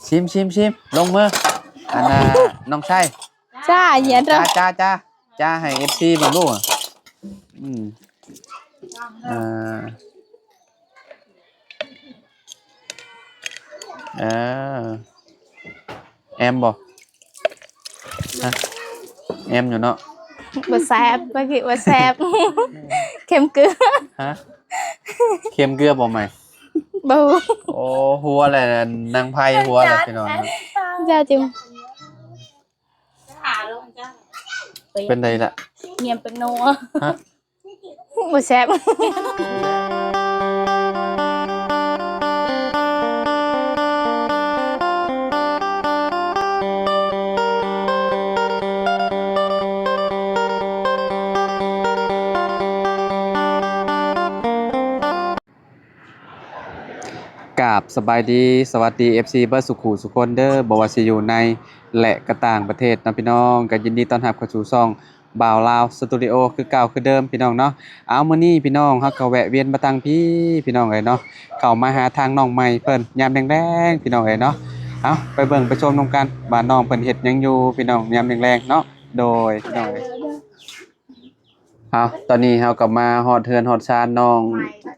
ຊິມ ຊິມ ຊິມ ລົງມື. ອັນນ່າ ນ້ອງໄຊ ຈ້າ ເຢັນເດີ ຈ້າ ຈ້າ ຈ້າ ໃຫ້ເອັຟຊີເບິ່ງດູ. ອືມ ເອີ ເອີ ແອມບໍ່? ຮະ ແອມຢູ່ເນາະ. ບໍ່ແຊບ ບໍ່ຄິດວ່າແຊບ ເຄັມເກືອ. ຮະ ເຄັມເກືອບໍ່ໃໝ່? ບໍ່. ໂອ້ ຫົວແຫຼະ ນາງໄພຫົວແຫຼະ ພີ່ນ້ອງ. ເຈົ້າຈິງ ເປັນໃດລະ? ງຽມເປັນນົວ. ຮະ ບໍ່ແຊບ. ກາບສະບາຍດີ ສະຫວັດດີ ເອັຟຊີ ເບິດສູ່ຄູ່ສູ່ຄົນເດີ ບໍ່ວ່າຊິຢູ່ໃນ ແລະ ກະຕ່າງປະເທດເນາະ ພີ່ນ້ອງ. ກໍຍິນດີຕ້ອນຮັບເຂົ້າສູ່ຊ່ອງ ບ່າວລາວສະຕູດິໂອ ຄືເກົ່າຄືເດີມ ພີ່ນ້ອງເນາະ. ເອົາ ມື້ນີ້ພີ່ນ້ອງ ເຮົາກໍແວະວຽນມາທາງພີ້ ພີ່ນ້ອງເອີຍເນາະ, ເຂົ້າມາຫາທາງນ້ອງໃໝ່ເພິ່ນຍາມແລງໆ ພີ່ນ້ອງເອີຍເນາະ. ເອົາ ໄປເບິ່ງໄປຊົມນຳກັນວ່ານ້ອງເພິ່ນເຮັດຫຍັງຢູ່ ພີ່ນ້ອງ ຍາມແລງໆເນາະ. ໂດຍ ພີ່ນ້ອງເອີຍ. ເອົາ ຕອນນີ້ເຮົາກໍມາຮອດເຮືອນຮອດຊານນ້ອງ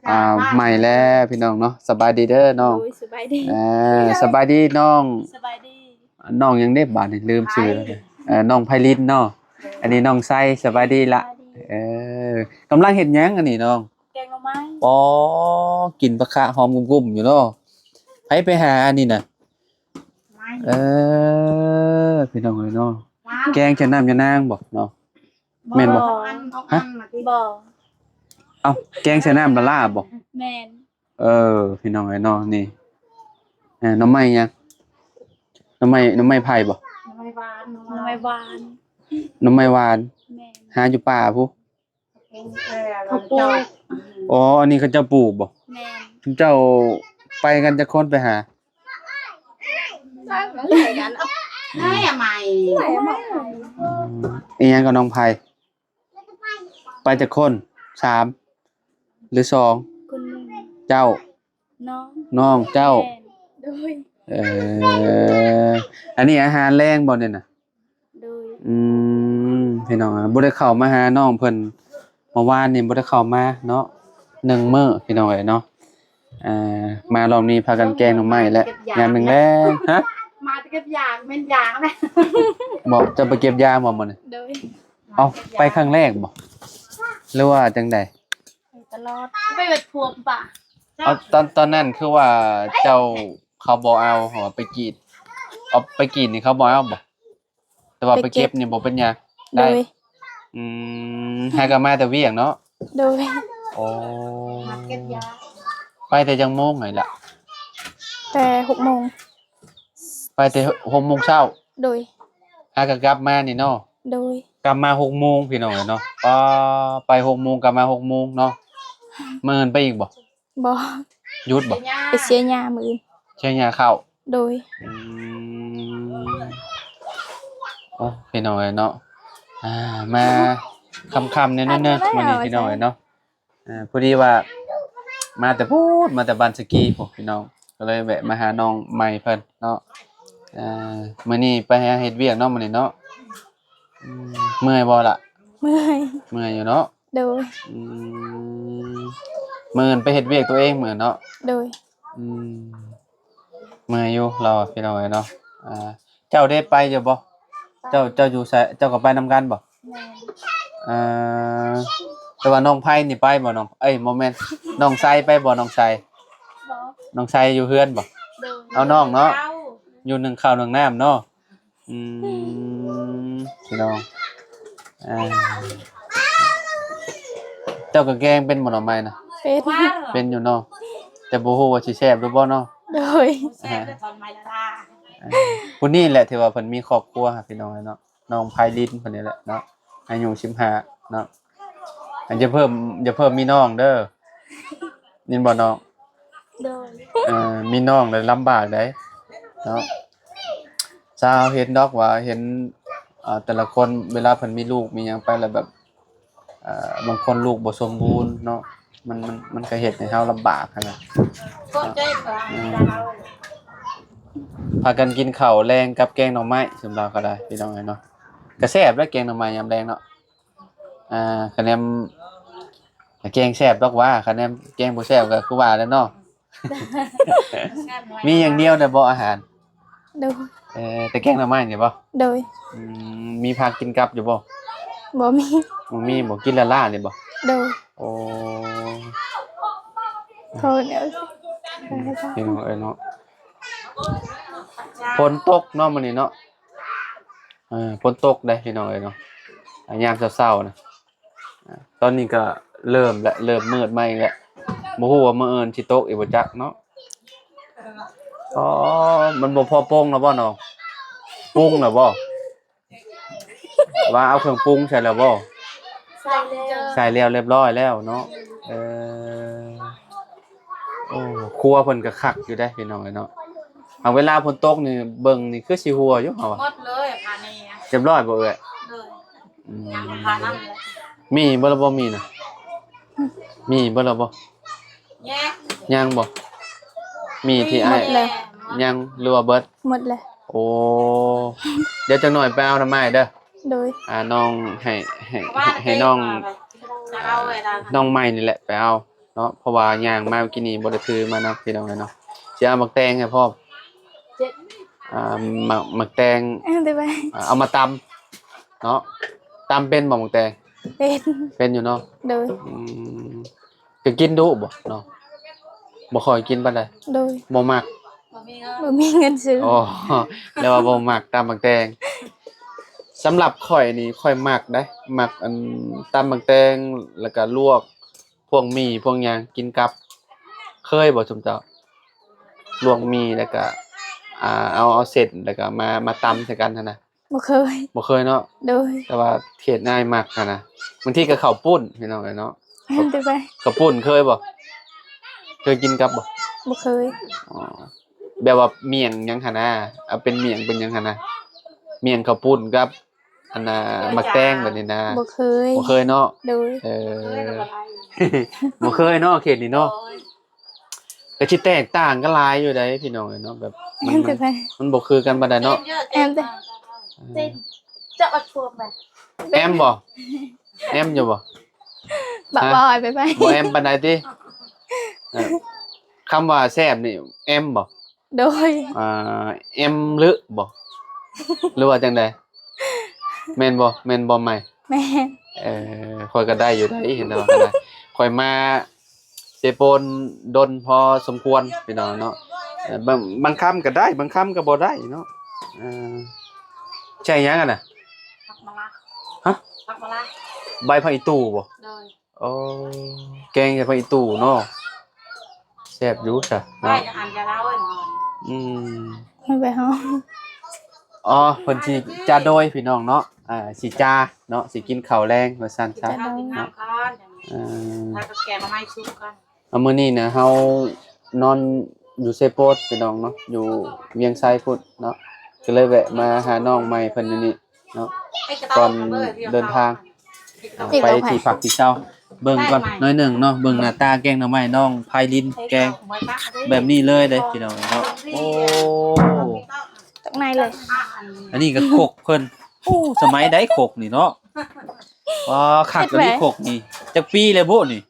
ອ່າ ໃໝ່ແລ້ວ ພີ່ນ້ອງເນາະ. ສະບາຍດີເດີນ້ອງ. ໂດຍ ສະບາຍດີ. ເອີ ສະບາຍດີນ້ອງ. ສະບາຍດີ. ນ້ອງຫຍັງເດບາດນີ້ ລືມຊື່ແລ້ວ. ເອີ ນ້ອງໄພລິນເນາະ. ອັນນີ້ນ້ອງໄຊ. ສະບາຍດີລະ. ເອີ ກຳລັງເຮັດຫຍັງອັນນີ້ນ້ອງ? ແກງໜໍ່ໄມ້. ອໍ ກິນປາຄະຫອມກຸ້ມໆຢູ່ເນາະ. ໃຜໄປຫາອັນນີ້ນະ? ເອີ ພີ່ນ້ອງເອີຍເນາະ. ແກງໃສ່ນ້ຳຍານາງບໍ່ເນາະ? ແມ່ນບໍ່? ບໍ່. ຮະ? ບໍ່. ເອົ້າ ແກງໃສ່ນ້ຳລະລາບໍ່? ແມ່ນ. ເອີ ພີ່ນ້ອງເອີຍເນາະ ນີ້ ເອີ ໜໍ່ໄມ້ຫຍັງ? ໜໍ່ໄມ້ ໜໍ່ໄມ້ໄຜ່ບໍ່? ໜໍ່ໄມ້ຫວານ ໜໍ່ໄມ້ຫວານ. ໜໍ່ໄມ້ຫວານ. ແມ່ນ. ຫາຢູ່ປ່າພຸ້ນ. ເຂົາປູກ. ອໍ ອັນນີ້ເຂົາເຈົ້າປູກບໍ່? ແມ່ນ. ເຈົ້າໄປກັນຈັກຄົນໄປຫາ? ອືມ ອີ່ຫຍັງກໍນ້ອງໄພ? ໄປຈັກຄົນ? ສາມ ຫຼື ສອງ? ຄົນໜຶ່ງ. ເຈົ້າ? ນ້ອງ. ນ້ອງເຈົ້າ? ແມ່ນ. ໂດຍ. ເອີ ອັນນີ້ອາຫານແລງບໍ່ນີ້ນະ? ໂດຍ. ອືມ ພີ່ນ້ອງ ບໍ່ໄດ້ເຂົ້າມາຫານ້ອງເພິ່ນ ເມື່ອວານນີ້ບໍ່ໄດ້ເຂົ້າມາເນາະ ໜຶ່ງມື້ ພີ່ນ້ອງເອີຍເນາະ. ອ່າ ມາລອບນີ້ພາກັນແກງໜໍ່ໄມ້ແຫຼະ ຍາມແລງໆ. ຮະ? ມາແຕ່ເກັບຢາງ ແມ່ນຢາງແຫຼະ. ບໍ່ ເຈົ້າໄປເກັບຢາງບໍ່ມື້ນີ້? ໂດຍ. ເອົ້າ ໄປຄັ້ງແລກບໍ່ ຫຼືວ່າຈັ່ງໃດ? ໄປຕະຫຼອດ ໄປເຮັດພວກປ່າ. ເອົ້າ ຕອນ ຕອນນັ້ນຄືວ່າເຈົ້າ ເຂົາບໍ່ເອົາ ເຂົາວ່າໄປກຣີດ ເອົາໄປກຣີດນີ້ເຂົາບໍ່ເອົາບໍ່? ແຕ່ວ່າໄປເກັບນີ້ບໍ່ເປັນຫຍັງ ໄດ້. ໂດຍ. ອືມ ຫາກໍມາແຕ່ວຽກເນາະ? ໂດຍ. ໂອ້ ໄປແຕ່ຈັກໂມງຫັ້ນລະ? ແຕ່ຫົກໂມງ. ໄປແຕ່ຫົກໂມງເຊົ້າ? ໂດຍ. ຫາກໍກັບມານີ້ເນາະ? ໂດຍ. ກັບມາຫົກໂມງ ພີ່ນ້ອງເອີຍເນາະ. ປາ ໄປຫົກໂມງ ກັບມາຫົກໂມງເນາະ. ມື້ອື່ນໄປອີກບໍ່? ບໍ່. ຢຸດບໍ່? ໄປເສຍຫຍ້າມື້ອື່ນ. ເສຍຫຍ້າເຂົ້າ? ໂດຍ. ອືມ ໂອ້ ພີ່ນ້ອງເອີຍເນາະ ອ່າ ມາຄ່ຳໆແນ່ໆ ມື້ນີ້ພີ່ນ້ອງເອີຍເນາະ. ອ່າ ພໍດີວ່າມາແຕ່ພຸ້ນ ມາແຕ່ບ້ານສະກີພຸ້ນ ພີ່ນ້ອງ ກໍເລີຍແວະມາຫານ້ອງໃໝ່ເພິ່ນເນາະ. ອ່າ ມື້ນີ້ໄປຫາເຮັດວຽກເນາະ ມື້ນີ້ເນາະ. ອືມ ເມື່ອຍບໍ່ລະ? ເມື່ອຍ. ເມື່ອຍຢູ່ເນາະ? ໂດຍ. ອືມ ມື້ອື່ນໄປເຮັດວຽກຕົວເອງມື້ອື່ນເນາະ? ໂດຍ. ອືມ ເມື່ອຍຢູ່ລາວ ພີ່ນ້ອງເອີຍເນາະ. ອ່າ ເຈົ້າໄດ້ໄປຢູ່ບໍ່? ເຈົ້າ ເຈົ້າຢູ່ໃສ? ເຈົ້າກໍໄປນຳກັນບໍ່? ແມ່ນ. ເອີ ແຕ່ວ່ານ້ອງໄພນີ້ໄປບໍ່? ນ້ອງ ເອີຍ ບໍ່ແມ່ນ ນ້ອງໄຊໄປບໍ່? ນ້ອງໄຊ ນ້ອງໄຊຢູ່ເຮືອນບໍ່? ໂດຍ. ເອົາ ນ້ອງເນາະ ຢູ່ໜຶ້ງເຂົ້າໜຶ້ງນ້ຳເນາະ. ອືມ ພີ່ນ້ອງ ອ່າ ເຈົ້າກໍແກງເປັນບໍ່ໜໍ່ໄມ້ນະ? ເປັນ. ເປັນຢູ່ເນາະ ແຕ່ບໍ່ຮູ້ວ່າຊິແຊບຫຼືບໍ່ເນາະ? ໂດຍ. ອ່າ ຜູ້ນີ້ແຫຼະທີ່ວ່າເພິ່ນມີຄອບຄົວ ພີ່ນ້ອງເນາະ ນ້ອງໄພລິນເພິ່ນນີ້ແຫຼະເນາະ ອາຍຸສິບຫ້າເນາະ. ອ່າ ຢ່າເພີ່ມ ຢ່າເພີ່ມມີນ້ອງເດີ ຍິນບໍ່ນ້ອງ? ໂດຍ. ເອີ ມີນ້ອງແລ້ວລຳບາກໃດ໋ເນາະ. ຊາວເຫັນດອກວ່າເຫັນ ອ່າ ແຕ່ລະຄົນເວລາເພິ່ນມີລູກມີຫຍັງໄປແລ້ວແບບ ເອີ ບາງຄົນລູກບໍ່ສົມບູນເນາະ ມັນ ມັນ ມັນກໍເຮັດໃຫ້ເຮົາລຳບາກຫັ້ນນະ. ເນາະ ອືມ ພາກັນກິນເຂົ້າແລງກັບແກງໜໍ່ໄມ້ ຊຸມລາວກໍໄດ້ ພີ່ນ້ອງເອີຍເນາະ. ກະແຊບແລ້ວແກງໜໍ່ໄມ້ຍາມແລງເນາະ. ອ່າ ຄະແນນ ແກງແຊບດອກຫວາ ຄະແນນແກງບໍ່ແຊບກໍຄືວ່າແຫຼະເນາະ. ມີຢ່າງດຽວນະບໍ່ອາຫານ? ໂດຍ. ເອີ ແຕ່ແກງໜໍ່ໄມ້ນີ້ບໍ່? ໂດຍ. ອືມ ມີຜັກກິນກັບຢູ່ບໍ່? ບໍ່ມີ. ບໍ່ມີບໍ່? ກິນລ້າໆນີ້ບໍ່? ໂດຍ. ໂອ້ ໂທດເດີ ພີ່ນ້ອງເອີຍເນາະ. ຝົນຕົກເນາະມື້ນີ້ເນາະ. ເອີ ຝົນຕົກເດ້ພີ່ນ້ອງເອີຍເນາະ. ອາ ຍາມເຊົ້າໆນະ ອາ ຕອນນີ້ກໍເລີ່ມແລ້ວ ເລີ່ມມືດມາອີກແລ້ວ. ບໍ່ຮູ້ວ່າມື້ອື່ນຊິຕົກອີກບໍ່ຈັກເນາະ. ອໍ ມັນບໍ່ພໍປຸງແລ້ວບໍ່ນ້ອງ? ປຸງແລ້ວບໍ່? ວ່າເອົາເຄື່ອງປຸງໃສ່ແລ້ວບໍ່? ໃສ່ແລ້ວ ໃສ່ແລ້ວຮຽບຮ້ອຍແລ້ວເນາະ. ເອີ ໂອ້ ຄົວເພິ່ນກໍຄັກຢູ່ເດ້ພີ່ນ້ອງເອີຍເນາະ. ຫາກເວລາຝົນຕົກນີ້ເບິ່ງນີ້ຄືຊິຮົ່ວຢູ່ເຮົາວ່າ. ໝົດເລີຍພານີ້. ຮຽບຮ້ອຍບໍ່ເອື້ອຍ? ໂດຍ. ອືມ ຍັງພານັ້ນແຫຼະ. ມີບໍ່ລະບໍ່? ມີນະ ມີບໍ່ລະບໍ່? ຍັງ ຍັງບໍ່? ມີທີ່ອ້າຍ ໝົດແລ້ວ. ຍັງ ຫຼືວ່າເບິດ? ໝົດແລ້ວ. ໂອ້ ດຽວຈັກໜ້ອຍໄປເອົານຳອ້າຍເດີ. ໂດຍ. ອ່າ ນ້ອງ ໃຫ້ ໃຫ້ ໃຫ້ນ້ອງ ນ້ອງໃໝ່ນີ້ແຫຼະໄປເອົາເນາະ ເພາະວ່າຍ່າງມາເມື່ອກີ້ນີ້ບໍ່ໄດ້ຖືມານຳ ພີ່ນ້ອງເອີຍເນາະ. ຊິເອົາໝາກແຕງໃຫ້ພ້ອມ. ອ່າ ໝາກ ໝາກແຕງ ເອົາມາຕຳເນາະ. ຕຳເປັນບໍ່ໝາກແຕງ? ເປັນ. ເປັນຢູ່ເນາະ. ໂດຍ. ອືມ ກໍກິນດຸບໍ່ນ້ອງ? ບໍ່ຄ່ອຍກິນປານໃດ. ໂດຍ. ບໍ່ມັກ? ບໍ່ມີເງິນ ບໍ່ມີເງິນຊື້. ອໍ ແລ້ວວ່າບໍ່ມັກຕຳໝາກແຕງ. ສຳລັບຂ້ອຍນີ້ຂ້ອຍມັກເດ້ ມັກອັນຕຳໝາກແຕງ ແລ້ວກໍລວກພວກໝີ່ພວກຫຍັງກິນກັບ. ເຄີຍບໍ່ຊຸມເຈົ້າ? ລວກໝີ່ ແລ້ວກໍ ອ່າ ເອົາ ເອົາເສັ້ນ ແລ້ວກໍມາ ມາຕຳໃສ່ກັນຫັ້ນນະ. ບໍ່ເຄີຍ. ບໍ່ເຄີຍເນາະ. ໂດຍ. ແຕ່ວ່າເຂດອ້າຍມັກຫັ້ນນະ ບາງທີກໍເຂົ້າປຸ້ນ ພີ່ນ້ອງເອີຍເນາະ. ແມ່ນແຕ່ໄປ ເຂົ້າປຸ້ນເຄີຍບໍ່? ເຄີຍກິນກັບບໍ່? ບໍ່ເຄີຍ. ອໍ ແບບວ່າໝ້ຽງຫຍັງຫັ້ນນະ ເອົາເປັນໝ້ຽງເປັນຫຍັງຫັ້ນນະ ໝ້ຽງເຂົ້າປຸ້ນກັບອັນນ່າ ໝາກແຕງແບບນີ້ນະ. ບໍ່ເຄີຍ. ບໍ່ເຄີຍເນາະ. ໂດຍ. ເອີ ບໍ່ເຄີຍເນາະ ເຂດນີ້ເນາະ. ໂດຍ. ກໍຊິແຕກຕ່າງກັນຫຼາຍຢູ່ໃດ໋ພີ່ນ້ອງເອີຍເນາະ ແບບມັນ ມັນ ມັນບໍ່ຄືກັນປານໃດເນາະ. ແອມເດ້ ເອີ ເຈົ້າອັດພວມແບບ ແອມບໍ່? ແອມຢູ່ບໍ່? ບໍ່ ບໍ່ ໄປໄປ ບໍ່ແອມປານໃດຕິ? ເອີ ຄຳວ່າແຊບນີ້ແອມບໍ່? ໂດຍ. ອ່າ ແອມເລີບໍ່ ຫຼືວ່າຈັ່ງໃດ? ແມ່ນບໍ່? ແມ່ນບໍ່ໃໝ່? ແມ່ນ. ເອີ ຂ້ອຍກໍໄດ້ຢູ່ໃດ໋ ເຫັນແຕ່ວ່າກໍໄດ້ ຂ້ອຍມາ ເຊໂປນດົນພໍສົມຄວນພີ່ນ້ອງເນາະ. ເອີ ບາງ ບາງຄຳກໍໄດ້ ບາງຄຳກໍບໍ່ໄດ້ເນາະ. ເອີ ໃສ່ຫຍັງຫັ້ນນະ? ຜັກມະລາ. ຮະ? ຜັກມະລາ. ໃບຜັກອີ່ຕູ່ບໍ່? ໂດຍ. ໂອ້ ແກງໃສ່ຜັກອີ່ຕູ່ເນາະ ແຊບຢູ່ຊະເນາະ. ອືມ ໃຫ້ໄປເຮົາ ອໍ ເພິ່ນຊິຈາໂດຍພີ່ນ້ອງເນາະ. ອ່າ ຊິຈາເນາະ ຊິກິນເຂົ້າແລງວ່າຊັ້ນຊະເນາະ. ເອີ ຖ້າກໍແກງໜໍ່ໄມ້ຊຸບກ່ອນ. ອ່າ ມື້ນີ້ນະ ເຮົານອນຢູ່ເຊໂປນພີ່ນ້ອງເນາະ ຢູ່ວຽງໄຊພຸ້ນເນາະ ກໍເລີຍແວະມາຫານ້ອງໃໝ່ເພິ່ນຢູ່ນີ້ເນາະ ກ່ອນເດີນທາງ ອ່າ ໄປທີ່ພັກທີ່ເຊົາ. ເບິ່ງກ່ອນໜ້ອຍໜຶ່ງເນາະ ເບິ່ງໜ້າຕາແກງໜໍ່ໄມ້ນ້ອງພາຍລິນ ແກງແບບນີ້ເລີຍເດ້ພີ່ນ້ອງເນາະ. ໂອ້ ຕັກໃນເລີຍ. ອັນນີ້ກໍຄົກເພິ່ນ ໂອ້ ສະໄໝໃດຄົກນີ້ເນາະ. ອໍ ຄັກອີ່ຫຼີຄົກນີ້ ຈັກປີແລ້ວບຸນີ້?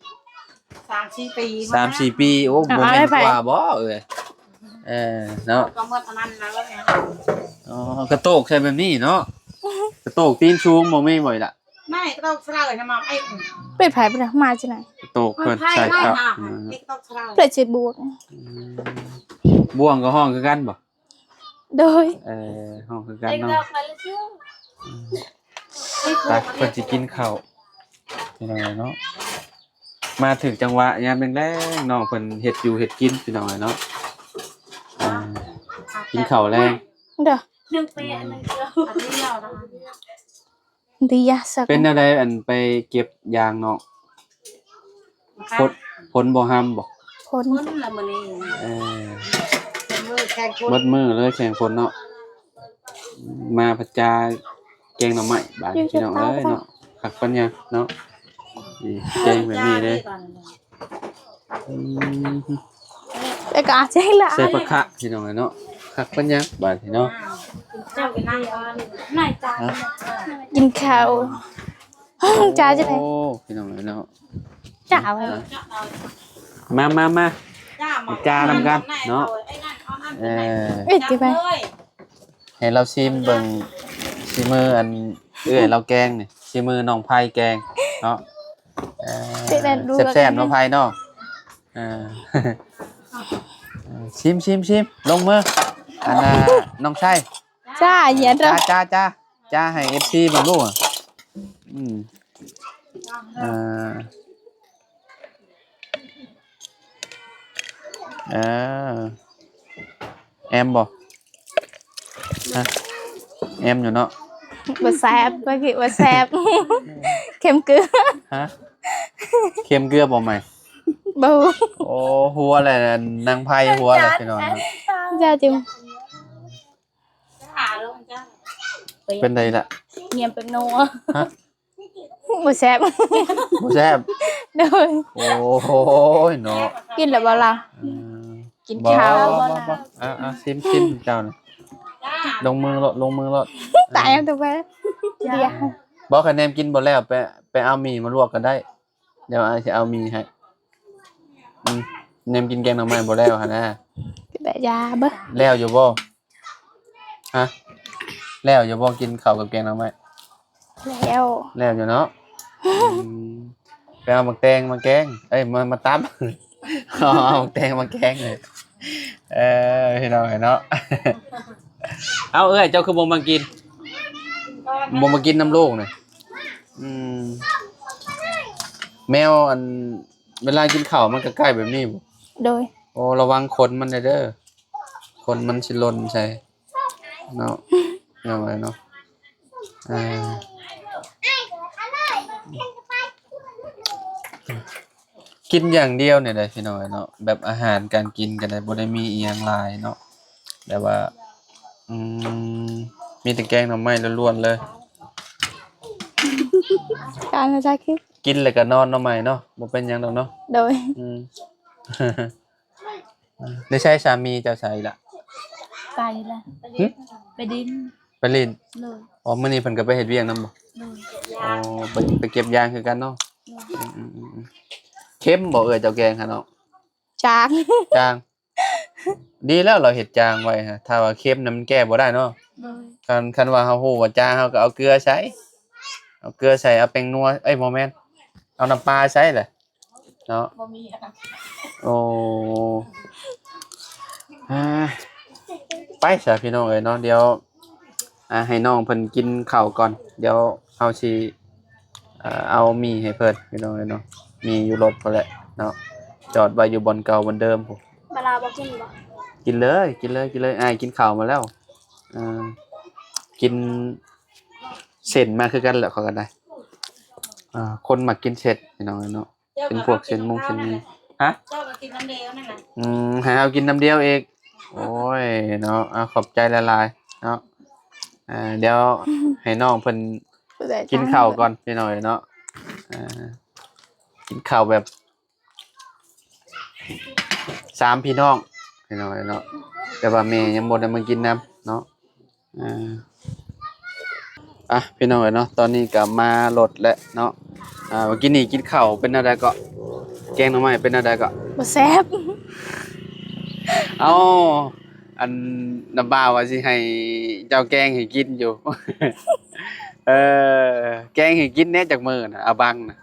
ສາມສີ່ປີ ສາມສີ່ປີ. ໂອ້ ບໍ່ແມ່ນກວ່າບໍ່ເອີຍ? ເອີເນາະ ກໍໝົດອັນນັ້ນແລ້ວ. ອໍ ກະໂຕກໃສ່ແບບນີ້ເນາະ ກະໂຕກຕີນສູງບໍ່ມີບໍ່ອີ່ຫຼະ? ໄມ້ກະໂຕກສະເຫຼີນະມາເອງ. ເປີດໄຟບໍ່ໄດ້ ມາຈັ່ງໃດ? ກະໂຕກເພິ່ນໃສ່ເຂົ້າ ເປີດຊິບວງ. ອືມ ບວງກໍຮ້ອງຄືກັນບໍ່? ໂດຍ. ເອີ ເຮົາຄືກັນເນາະ. ໄປ ເພິ່ນຊິກິນເຂົ້າ ພີ່ນ້ອງເນາະ. ມາຖືກຈັງຫວະຍາມແລງໆ ນ້ອງເພິ່ນເຮັດຢູ່ເຮັດກິນ ພີ່ນ້ອງເນາະ. ອ່າ ກິນເຂົ້າແລງ. ເດີ ໜຶ່ງປີອັນໜຶ່ງເດີ. ເປັນແນວໃດ ອັນໄປເກັບຢາງເນາະ? ຝົນ ຝົນບໍ່ຮຳບໍ່? ຝົນ ຝົນລະມື້ນີ້. ເອີ ເບິດມື້ແຂ່ງຝົນ ເບິດມື້ເລີຍແຂ່ງຝົນເນາະ. ມາພັດຈາແກງໜໍ່ໄມ້ບາດນີ້ ພີ່ນ້ອງເອີຍເນາະ. ຄັກປັນຫຍັງເນາະ ນີ້ແກງແບບນີ້ເດ້. ອືມ ແລ້ວກໍອາດຈະໃຫ້ຫຼາຍ ໃສ່ປາຄະ ພີ່ນ້ອງເອີຍເນາະ. ຄັກປານຫຍັງບາດນີ້ເນາະ. ເຈົ້າໄປນັ່ງກ່ອນ ນາຍຈ້າ ຮະ? ກິນເຂົ້າ ຈ້າຈັ່ງໃດ? ໂອ້ ພີ່ນ້ອງເອີຍເນາະ ຈ້າເວີຍ ມາ ມາ ມາ ຈ້ານຳກັນເນາະ. ເອີ ເອີ ເອີ ເກັບໄວ້ ໃຫ້ລາວຊີມເບິ່ງສີມືອັນເອື້ອຍລາວແກງນີ້ ສີມືນ້ອງໄພແກງເນາະ. ເອີ ແຊບໆເນາະໄພເນາະ. ເອີ ຊີມ ຊີມ ຊີມ ລົງມື. ອັນນ່າ ນ້ອງໄຊ ຈ້າ ຢ່າ ຈ້າ ຈ້າ ຈ້າ ໃຫ້ເອັຟຊີເບິ່ງດູ. ອືມ ເອີ ເອີ ແອມບໍ່? ຮະ ແອມຢູ່ເນາະ. ບໍ່ແຊບ ບໍ່ຄິດວ່າແຊບ ເຄັມເກືອ. ຮະ ເຄັມເກືອບໍ່ໃໝ່? ບໍ່. ໂອ້ ຫົວແຫຼະ ນາງໄພຫົວແຫຼະ ພີ່ນ້ອງເນາະ. ຢ່າຈິງ ເປັນໃດລະ? ງຽມເປັນນົວ. ຮະ ບໍ່ແຊບ ບໍ່ແຊບ. ໂດຍ. ໂອ້ຍເນາະ ກິນແລ້ວບໍ່ລະ? ເອີ ກິນ ບໍ່ ເຂົ້າ ບໍ່ ບໍ່ ບໍ່ ບໍ່. ອ່າ ອ່າ ຊີມ ຊີມເຈົ້ານະ. ລົງມືໂລດ ລົງມືໂລດ. ຕາຍແລ້ວຕົວ ດຽວ ບໍ່. ຄັນແນມກິນບໍ່ແລ້ວ ໄປ ໄປເອົາໝີ່ມາລວກກໍໄດ້. ດຽວອ້າຍຊິເອົາໝີ່ໃຫ້. ອືມ ແນມກິນແກງໜໍ່ໄມ້ບໍ່ແລ້ວຫັ້ນນະ. ແບບຢາເບິ່ງ ແລ້ວຢູ່ບໍ່? ຮະ ແລ້ວຢູ່ບໍ່ ກິນເຂົ້າກັບແກງໜໍ່ໄມ້? ແລ້ວ ແລ້ວຢູ່ເນາະ. ອືມ ໄປເອົາໝາກແຕງມາແກງ ເອີຍ ມາ ມາຕຳ ເອົາໝາກແຕງມາແກງ. ເອີ ພີ່ນ້ອງເອີຍເນາະ. ເອົ້າ ເອື້ອຍ ເຈົ້າຄືບໍ່ມາກິນ ບໍ່ມາກິນນຳລູກນະ? ອືມ ແມວ ອັນ ເວລາກິນເຂົ້າມັນກໍໃກ້ແບບນີ້ບໍ່? ໂດຍ. ໂອ້ ລະວັງຂົນມັນແດ່ເດີ ຂົນມັນຊິຫຼົ່ນໃສ່ເນາະ ພີ່ນ້ອງເອີຍເນາະ. ອ່າ ກິນຢ່າງດຽວນີ້ແຫຼະ ພີ່ນ້ອງເອີຍເນາະ. ແບບອາຫານການກິນກໍໄດ້ ບໍ່ໄດ້ມີອີ່ຫຍັງຫຼາຍເນາະ ແຕ່ວ່າ ອືມ ມີແຕ່ແກງໜໍ່ໄມ້ລ້ວນໆເລີຍ. ການມາຖ່າຍຄລິບ ກິນແລ້ວກໍນອນໜໍ່ໄມ້ເນາະ ບໍ່ເປັນຫຍັງດອກເນາະ. ໂດຍ. ອືມ ໄດ້ໃຊ້ສາມີເຈົ້າໃສລະ? ໄປລະ. ຫຶ? ໄປດິນ ໄປຫຼິ້ນ. ໂດຍ. ອໍ ມື້ນີ້ເພິ່ນກໍໄປເຮັດວຽກນຳບໍ່? ໂດຍ. ອໍ ໄປ ໄປເກັບຢາງຄືກັນເນາະ. ໂດຍ. ອືມໆໆ ເຄັມບໍ່ເອື້ອຍ ເຈົ້າແກງຫັ້ນເນາະ? ຈາງ ຈາງ. ດີແລ້ວລາວເຮັດຈາງໄວ້ຫະ ຖ້າວ່າເຄັມນະມັນແກ້ບໍ່ໄດ້ເນາະ. ໂດຍ. ຄັນ ຄັນວ່າເຮົາຮູ້ວ່າຈາງ ເຮົາກໍເອົາເກືອໃສ່ ເອົາເກືອໃສ່ ເອົາແປ້ງນົວ ເອີຍ ບໍ່ແມ່ນ ເອົານ້ຳປາໃສ່ແຫຼະເນາະ. ບໍ່ມີ. ໂອ້ ອ່າ ໄປຊະ ພີ່ນ້ອງເອີຍເນາະ. ດຽວ ອ່າ ໃຫ້ນ້ອງເພິ່ນກິນເຂົ້າກ່ອນ ດຽວເຮົາຊິ ເອີ ເອົາໝີ່ໃຫ້ເພິ່ນ ພີ່ນ້ອງເອີຍເນາະ. ໝີ່ຢູ່ລົດພຸ້ນແຫຼະເນາະ ຈອດໄວ້ຢູ່ບ່ອນເກົ່າບ່ອນເດີມພຸ້ນ. ບາລາບໍ່ກິນບໍ່? ກິນເລີຍ ກິນເລີຍ ກິນເລີຍ. ອ້າຍກິນເຂົ້າມາແລ້ວ. ເອີ ກິນເສັ້ນມາຄືກັນແຫຼະ ຂ້ອຍກໍໄດ້. ອ່າ ຄົນມັກກິນເສັ້ນ ພີ່ນ້ອງເອີຍເນາະ. ເປັນພວກເສັ້ນມຸ້ງເສັ້ນມີ. ຮະ? ເຈົ້າກໍກິນນ້ຳດຽວນັ້ນນະ. ອືມ ໃຫ້ເຮົາກິນນ້ຳດຽວອີກ. ໂອ້ຍເນາະ ເອົາ ຂອບໃຈຫຼາຍໆເນາະ. ອ່າ ດຽວໃຫ້ນ້ອງເພິ່ນກິນເຂົ້າກ່ອນ ພີ່ນ້ອງເອີຍເນາະ. ອ່າ ກິນເຂົ້າແບບສາມພີ່ນ້ອງ ພີ່ນ້ອງເອີຍເນາະ ແຕ່ວ່າແມ່ຍັງບໍ່ໄດ້ມາກິນນຳເນາະ. ອ່າ ອ່ະ ພີ່ນ້ອງເອີຍເນາະ ຕອນນີ້ກໍມາລົດແລ້ວເນາະ. ອ່າ ມື້ກີ້ນີ້ກິນເຂົ້າເປັນແນວໃດເກາະ? ແກງໜໍ່ໄມ້ເປັນແນວໃດເກາະ? ບໍ່ແຊບ. ເອົ້າ ອັນນ້າບ່າວວ່າຊິໃຫ້ເຈົ້າແກງໃຫ້ກິນຢູ່. ເອີ ແກງໃຫ້ກິນແດ່ຈັກມື້ນະ ອາບັງນະ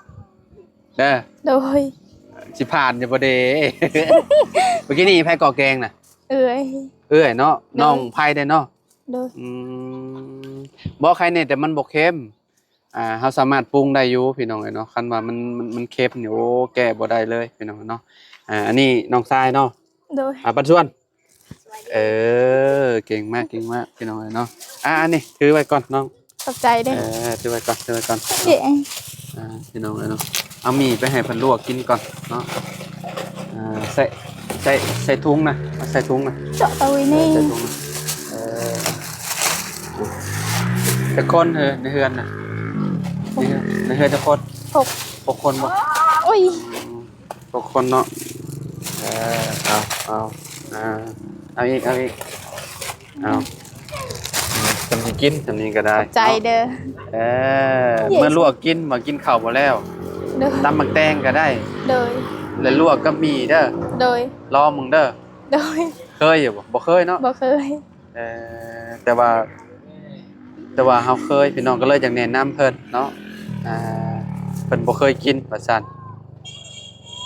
ເດີ. ໂດຍ. ຊິຜ່ານຢູ່ບໍ່ເດ? ມື້ກີ້ນີ້ໃຜເກາະແກງນະ? ເອື້ອຍ. ເອື້ອຍເນາະ. ໂດຍ. ນ້ອງໃຜເດ້ເນາະ? ໂດຍ. ອືມ ບໍ່ ໄຄແນ່ ແຕ່ມັນບໍ່ເຄັມ. ອ່າ ເຮົາສາມາດປຸງໄດ້ຢູ່ ພີ່ນ້ອງເອີຍເນາະ. ຄັນວ່າມັນ ມັນ ມັນເຄັມນີ້ ໂອ້ ແກ້ບໍ່ໄດ້ເລີຍ ພີ່ນ້ອງເນາະ. ອ່າ ອັນນີ້ນ້ອງຊາຍເນາະ. ໂດຍ. ອ່າ ປັນຊວນ. ເອີ ເກັ່ງມາກ ເກັ່ງມາກ ພີ່ນ້ອງເອີຍເນາະ. ອ່າ ອັນນີ້ຖືໄວ້ກ່ອນນ້ອງ. ຂອບໃຈເດີ. ເອີ ຖືໄວ້ກ່ອນ ຖືໄວ້ກ່ອນ. ເອີ ພີ່ນ້ອງເອີຍເນາະ ເອົາໝີ່ໄປໃຫ້ເພິ່ນລວກກິນກ່ອນເນາະ. ເອີ ໃສ່ ໃສ່ ໃສ່ຖົງນະ ເອົາໃສ່ຖົງນະ ເຈາະເອົາໄວ້ນີ້ ໃສ່ຖົງນະ. ເອີ ຈັກຄົນເອີ ໃນເຮືອນນະ? ໃນເຮືອນ ໃນເຮືອນຈັກຄົນ? ຫົກ. ຫົກຄົນບໍ່? ໂອ້ຍ ອືມ ຫົກຄົນເນາະ. ເອີ ເອົາ ເອົາ ອ່າ ເອົາອີກ ເອົາອີກ. ເອົາ ສຳນີ້ກິນ ສຳນີ້ກໍໄດ້ ຂອບໃຈເດີ. ເອີ ເອີ ເມື່ອລວກກິນ ມາກິນເຂົ້າບໍ່ແລ້ວ ໂດຍ ຕຳໝາກແຕງກໍໄດ້ ໂດຍ ແລະ ລວກກັບໝີ່ເດີ ໂດຍ ລອງເບິ່ງເດີ ໂດຍ ເຄີຍຢູ່ບໍ່? ບໍ່ເຄີຍເນາະ ບໍ່ເຄີຍ ເອີ ແຕ່ວ່າ ແຕ່ວ່າເຮົາເຄີຍ ພີ່ນ້ອງກໍເລີຍຢາກແນະນຳເພິ່ນເນາະ ອ່າ ເພິ່ນບໍ່ເຄີຍກິນວ່າຊັ້ນ.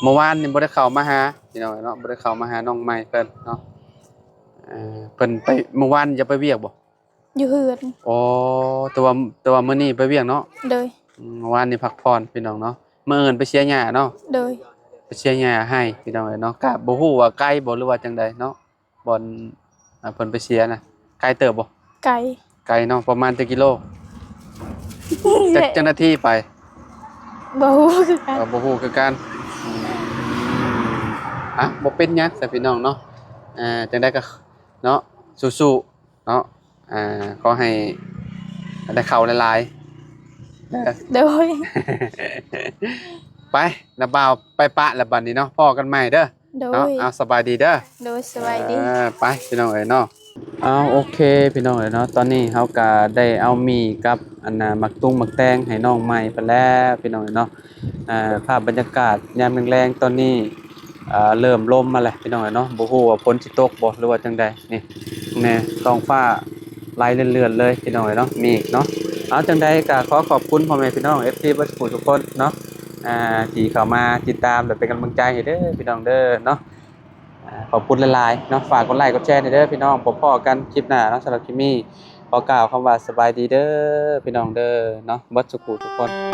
ເມື່ອວານນີ້ບໍ່ໄດ້ເຂົ້າມາຫາ ພີ່ນ້ອງເນາະ ບໍ່ໄດ້ເຂົ້າມາຫານ້ອງໃໝ່ເພິ່ນເນາະ ເອີ ເພິ່ນໄປ ເມື່ອວານຈະໄປວຽກບໍ່? ຢູ່ເຮືອນ ອໍ ແຕ່ວ່າ ແຕ່ວ່າມື້ນີ້ໄປວຽກເນາະ ໂດຍ ອືມ ເມື່ອວານນີ້ພັກຜ່ອນ ພີ່ນ້ອງເນາະ ມື້ອື່ນໄປເສຍຫຍ້າເນາະ ໂດຍ ໄປເສຍຫຍ້າໃຫ້ ພີ່ນ້ອງເອີຍເນາະ ກະບໍ່ຮູ້ວ່າໄກບໍ່ ຫຼືວ່າຈັ່ງໃດເນາະ ບ່ອນ ອ່າ ເພິ່ນໄປເສຍນະ ໄກເຕີບບໍ່? ໄກ ໄກເນາະ ປະມານຈັກກິໂລ? ຈັກ ຈັກນາທີໄປ? ບໍ່ຮູ້ຄືກັນ ເອີ ບໍ່ຮູ້ຄືກັນ ອືມ ອ່ະ ບໍ່ເປັນຫຍັງຊະ ພີ່ນ້ອງເນາະ ອ່າ ຈັ່ງໃດກໍເນາະ ສູ້ໆ ເນາະ ອ່າ ຂໍໃຫ້ໄດ້ເຂົ້າຫຼາຍໆ ເດີ ໂດຍ ໄປ ນ້າບ່າວໄປປະແລ້ວບັດນີ້ເນາະ ພໍ້ກັນໃໝ່ເດີ ໂດຍ ເນາະ ເອົາ ສະບາຍດີເດີ ໂດຍ ສະບາຍດີ ເອີ ໄປ ພີ່ນ້ອງເອີຍເນາະ ເອົາ ໂອເຄ ພີ່ນ້ອງເອີຍເນາະ ຕອນນີ້ເຮົາກະໄດ້ເອົາໝີ່ກັບ ອັນນ່າ ໝາກຕຸງໝາກແຕງໃຫ້ນ້ອງໃໝ່ເພິ່ນແລ້ວ ພີ່ນ້ອງເອີຍເນາະ ອ່າ ພາບບັນຍາກາດຍາມແລງໆ ຕອນນີ້ ອ່າ ເລີ່ມລົມມາແລ້ວ ພີ່ນ້ອງເອີຍເນາະ ບໍ່ຮູ້ວ່າຝົນຊິຕົກບໍ່ ຫຼືວ່າຈັ່ງໃດ ນີ້ແນ່ ທ້ອງຟ້າລາຍເລື່ອນໆ ເລີຍ ພີ່ນ້ອງເອີຍເນາະ ເມກເນາະ ເອົາ ຈັ່ງໃດກໍຂໍຂອບຄຸນພໍ່ແມ່ພີ່ນ້ອງ ເອັຟຊີ ເບິດທຸກຜູ້ທຸກຄົນເນາະ ອ່າ ທີ່ເຂົ້າມາຕິດຕາມ ແລະ ເປັນກຳລັງໃຈໃຫ້ເດີ ພີ່ນ້ອງເດີເນາະ ອ່າ ຂອບຄຸນຫຼາຍໆ ເນາະ ຝາກກົດໄລ້ກົດແຊແດ່ເດີ ພີ່ນ້ອງ ພົບພໍ້ກັນຄລິບໜ້າເນາະ ສຳລັບຄລິບນີ້ ຂໍກ່າວຄຳວ່າສະບາຍດີເດີ ພີ່ນ້ອງເດີເນາະ ເບິດທຸກຜູ້ທຸກຄົນ.